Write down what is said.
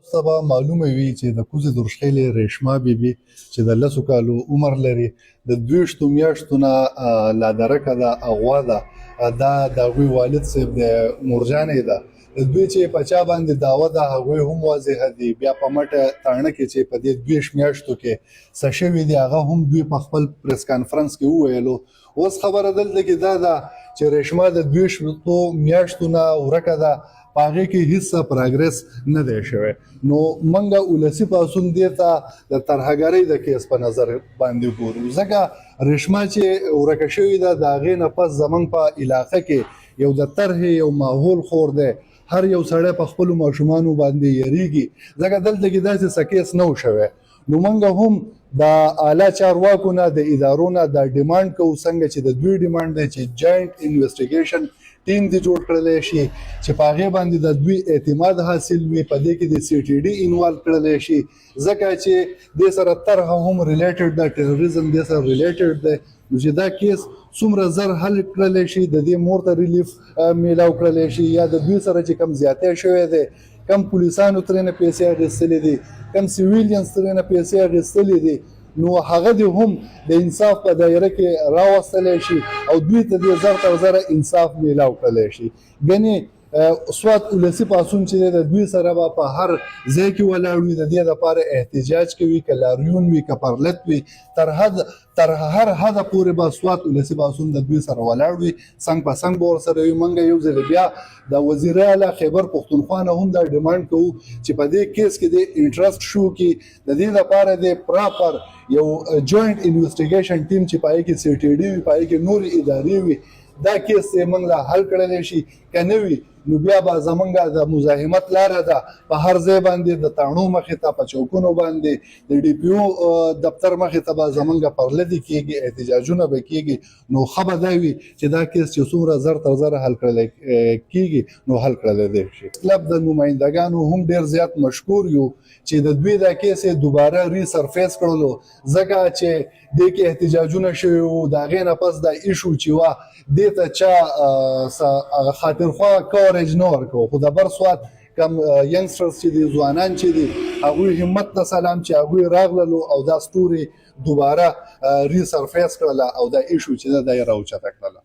تاسو ته به معلومه وي چې د کوزې درشخېلې ریشما بیبي چې د 10 کالو عمر لري، د 22 میاشتو نه لادرکه ده، اغوا ده. دا د هغوی والد صاحب د مورجانې ده. د دوی چې په چا باندې دعوه ده، هغوی هم واضح دي. بیا په مټه تاڼه کې چې په دې 22 میاشتو کې څه شوي دي، هغه هم دوی په خپل پریس کانفرنس کې وویلو. اوس خبره دلته کې دا ده چې ریشما د 22 میاشتو نه ورکه ده، په هغې کې هیڅ progress نه دی شوی. نو منګه ولسی پاڅون دې ته د ترهګرۍ د کیس په نظر باندې ګورو، ځکه ریشما چې ورکه شوې ده، د هغې نه پس زمونږ په علاقه کې یو د ترهې یو ماحول خور دی. هر یو سړی په خپلو ماشومانو باندې یریږي، ځکه دلته کې داسې څه کیس نه و شوی. نو مونږ هم د اعلی چارواکو نه، د ادارو نه دا demand کوو، څنګه چې د دوی demand دی، چې joint investigation team دې جوړ کړل شي چې په هغې باندې د دوی اعتماد حاصل وي. په دې کې د سی ټي ډي involve کړل شي، ځکه چې دې سره ترهه هم related ده، ټیرریزم دې سره related ده. نو چې دا کیس څومره زر حل کړل شي، د دې مور ته relief میلاو کړل شي، یا د دوی سره چې کم زیاتی شوی دی، کم پولیسانو ترېنه پیسې اخیستلې دي، کم civilians ترېنه پیسې اخیستلې دي، نو هغه دې هم د انصاف په دایره کې راوستلی شي او دوی ته دې زر تر زره انصاف میلاو کړلی شي. ګنې سوات ولسی پاڅون چې دی، د دوی سره به په هر ځای کې ولاړ وي، د دې لپاره احتجاج کوي، که لاریون وي، که پرلت وي، تر هر حده پورې به سوات ولسی پاڅون د دوی سره ولاړ وي، څنګ په څنګ به ورسره وي. مونږ یو ځل بیا د وزیر اعلی خیبر پښتونخوا نه هم دا demand کوو چې په دې کیس کې د interest show کړي، د دې لپاره د proper یو joint investigation team چې پای کې سی ټي ډي وي، پای کې نور ادارې وي، دا کیس یې موږ له حل کړلی شي. که نه وي، نو بیا به زمونږ د مزاحمت لاره ده. په هر ځای باندې، د تاڼو مخې ته، په چوکونو باندې، د ډي پي او دفتر مخې ته به زمونږ پرلتې کېږي، احتجاجونه به کېږي. نو ښه به دا وي چې دا کیس چې څومره زر تر زره حل کړلی کېږي، نو حل کړلی دی شي. کلب د نمایندګانو هم ډیر زیات مشکور یو چې د دوی دا کیس یې دوباره resurface کړلو، ځکه چې دې کې احتجاجونه شوي وو. د هغې نه پس دا issue چې وه، دې ته چا هغه خاطرخواه coverage نه ورکو. خو د بر سوات کم youngsters چې دي، ځوانان چې دي، هغوی همت ته سلام چې هغوی راغللو او دا story دوباره resurface کړله او دا issue چې ده، دا یې راوچته کړله.